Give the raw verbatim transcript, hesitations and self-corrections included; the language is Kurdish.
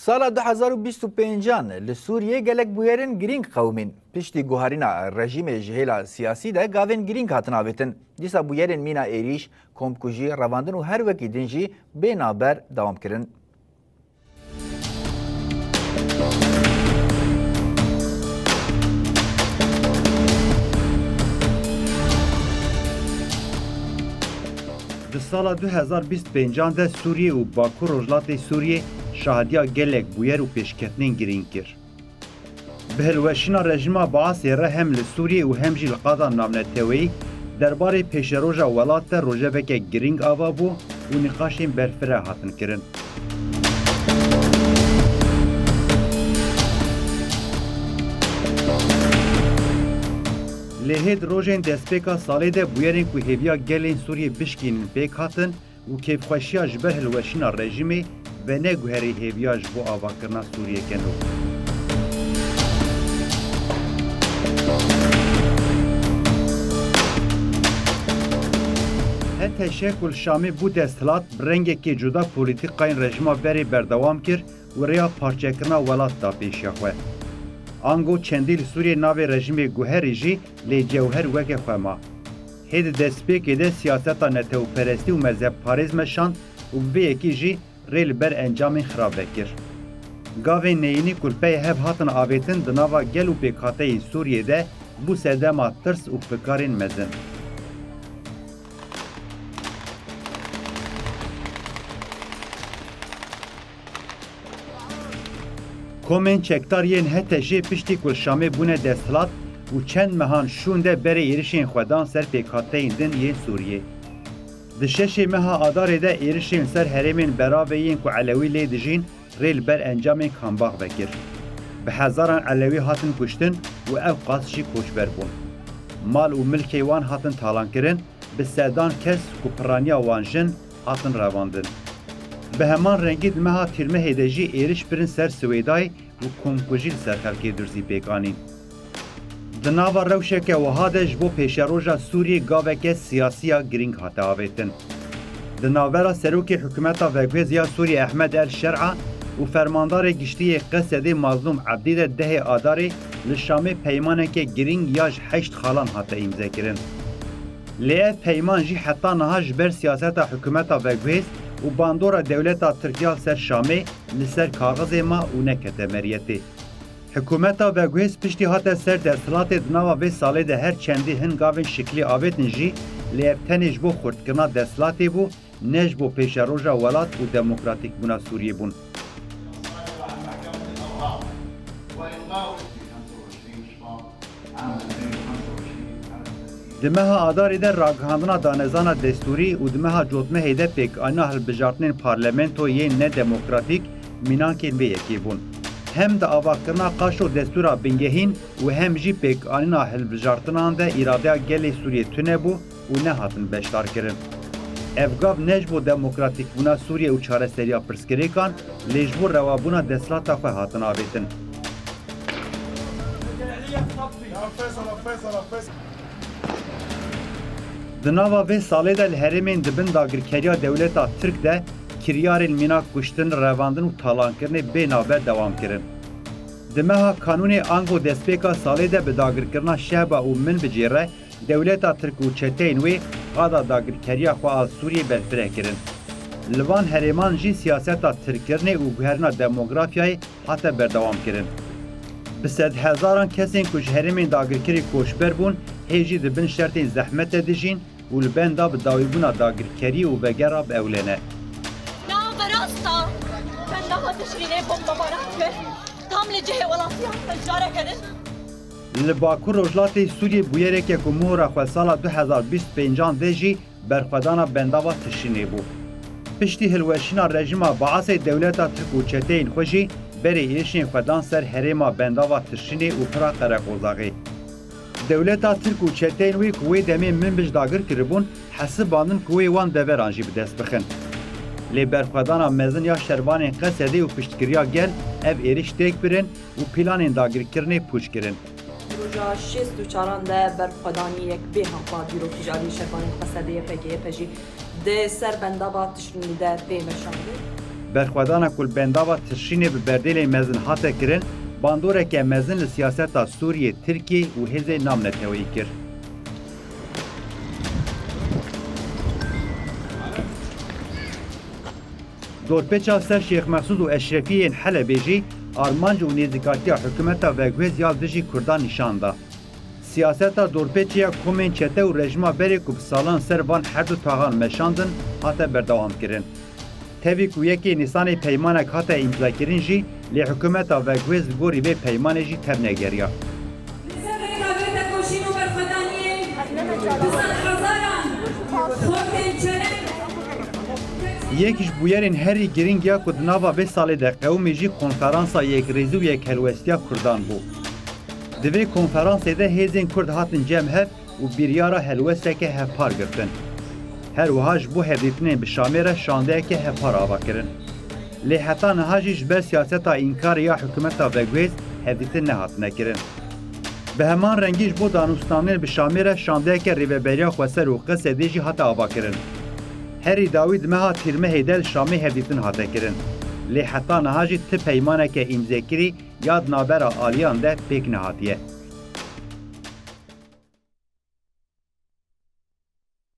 Sala du hezar û bîst û pêncan li Sûriyê gelek bûyerên girîng qewimîn. Piştî guherîna rejîmê ji hêla siyasî de gavên girîng hatin avêtin. Dîsa bûyerên mîna êrîş, komkujî, revandin û her wekî din jî bê navber dewam kirin. Di sala du hezar bîst pêncan de Sûriyê û Bakur Rojhilatê Sûriyê şahdiya gelek bûyer û pêşketinên girîng kir. Bi hilweşîna rejîma Baasê re hem li Sûriyê û hem jî li qada navneteweyî derbarê pêşeroja welat de rojeveke girîng ava bû û nîqaşên berfireh hatin kirin. Lê hê di rojên destpêka salê de bûyerên ku hêviya gelên Sûriyê bişkînin pêk hatin û kêfxweşiya ji ber hilweşîna rejîmê veneguherî hêviya ji bo avakirina Sûriyeke nû. HTŞ ku li Şamê bû desthilat, bi rengekê cuda polîtîkayên rejîma berê berdewam kir û rêya parçekirina welat da pêşiya xwe. Ango çendî li Sûriyê navê rejîmê guherî jî lê cewher weke xwe ma. Hê di destpêkê de siyaseta netewperestî û mezhebparêz meşand û bi vê yekê jî rê li ber encamên xirab vekir. Gavên neyînî ku li pey hev hatin avêtin di nava gel û pêkhateyên Sûriyê de bû sedema tirs û fikarên mezin. Komên çekdar yên HTŞ'ê piştî ku li Şamê bûne desthilat û çend mehan şûn de berê êrişên xwe dan ser pêkhateyên din yên Sûriyê. Di şeşê meha Adarê de êrişên ser herêmên beravê yên ku Elewî lê dijîn rê li ber encamên Kambax vekir. Bi hezaran Elewî hatin kuştin û ew qas jî koçber bûn. Mal û milkê wan hatin talankirin, bi sedan kes ku piraniya wan jin hatin revandin. Bi heman rengî di meha Tîrmehê de jî êriş birin ser Swêdayê û komkujî li ser xelkê Durzî pêk anîn. Di nava rewşeke wiha de ji bo pêşeroja Sûriyê gaveke siyasî ya girîng hate avêtin. Di navbera serokê hikûmeta veguhêz ya Sûriyê Ehmed El Şer'a û fermandarê giştî yê Qesedê Mazlûm Ebdî de dehê Adarê li Şamê peymaneke girîng ya ji heşt xalan hate îmzekirin. Lê ev peyman jî heta niha ji ber siyaseta hikûmeta veguhêz û bandora dewleta Tirk ya li ser Şamê li ser kaxizê ma û nekete meriyetê. Hikûmeta veguhêz piştî hate ser desthilatê di nava vê salê de her çendî hin gavên şiklî avêtin jî, lê ev tenê ji bo xurtkirina desthilatê bû, ne ji bo pêşeroja welat û demokratîkbûna Sûriyê bûn. Di meha Adarê de ragihandina danezana destûrî û di meha Cotmehê de pêkanîna hilbijartinên parlamento yên nedemokratîk mînakên vê yekê bûn. Hem di avakirina qaşo destûra bingehîn û hem jî pêkanîna hilbijartinan de îradeya gelê Sûriyê tune bû û nehatin beşdarkirin. Ev gav ne ji bo demokratîkbûna Sûriyê û çareseriya pirsgirêkan, lê ji bo rewabûna desthilata xwe hatin avêtin. Di nava vê salê de li herêmên di bin dagirkeriya dewleta Tirk de kiryarên mîna kuştin, revandin û talankirinê bê navber dewam kirin. Di meha Kanûnê ango destpêka salê de bi dagirkirina Şehba û Minbicê re dewleta Tirk û çeteyên wê qada dagirkeriya xwe a Sûriyê berfireh kirin. Li van herêman jî siyaseta tirkkirinê û guherîna demografyayê hate berdewamkirin. Bi sedhezaran kesên ku ji herêmên dagirkirî koçber bûn, hê jî di bin şertên zehmet de dijîn û li benda bi dawîbûna dagirkerî û vegera bi ewle ne. Navberasta bendava Tişrînê bombebaran kir. Tam li cihê welatiyan hişdare kirin. Li Bakur Rojhilatê Sûriyê bûyereke ku mohra xwe sala du hezar bîst pêncan de jî berxwedana bendava Tişrînê bû. Piştî hilweşîna rejîma Baasê dewleta Tirk û çeteyên xwe jî berê êrişên xwe dan ser herêma bendava Tişrînê û pira Qereqozaxê. Dewleta Tirk û çeteyên wê ku wê demê Minbic dagir kiribûn, hesibandin ku wê wan deveran jî bi dest bixin. Lê berxwedana mezin ya şervanên Qesedê û piştgiriya gel ev êriş têk birin û planên dagirkirinê pûç kirin. Roja şêst û çaran de berxwedaniyek bê hempa dîrokî ji alî şervanên Qesedê Y P G Y P G di ser bendava Tişrînê de tê meşandin. Berxwedana ku li bendava Tişrînê bi berdêlên mezin hate kirin, bandoreke mezin li siyaseta Sûriyê, Tirkiyê û hêzên namneteweyî kir. Dorpêça ser Şêx Mesûd û Eşrefiyê yên Helebê jî armanc û nêzîkatiya hikûmeta veguhêz ya li dijî Kurdan nîşan da. Siyaseta dorpêçê ya komên çete û rejîma berê ku bi salan ser van her du taxan meşandin, hate berdewamkirin. Tevî ku yekê Nîsanê peymanek hate îmzakirin jî, lê hikûmeta veguhêz li gorî vê peymanê jî tevnegeriya. Li ser rêka vê tekoşîn û berxwedaniyê bi sedhezaran xortên çerek. Yek ji bûyerên herî giring ya ku di nava vê salê de qewimî jî konferansa yekrêzî û yekhelwestiya Kurdan bû. Di vê konferansê de hêzên Kurd hatin cem hev û biryara helwesteke hevpar girtin. Her wiha ji bo hevdîtinên bi Şamê re şandeyeke hevpar ava kirin. Lê heta niha jî ji ber siyaseta înkarê ya hikûmeta veguhêz hevdîtin nehatine kirin. Bi heman rengî ji bo danûstanên bi Şamê re şandeyeke Rêveberiya Xweser û Qisedê jî hate avakirin. Herî dawî di meha Tîrmehê de li Şamê hevdîtin hate kirin. Lê heta niha jî ti peymaneke îmzekirî ya di navbera aliyan de pêk nehatiye.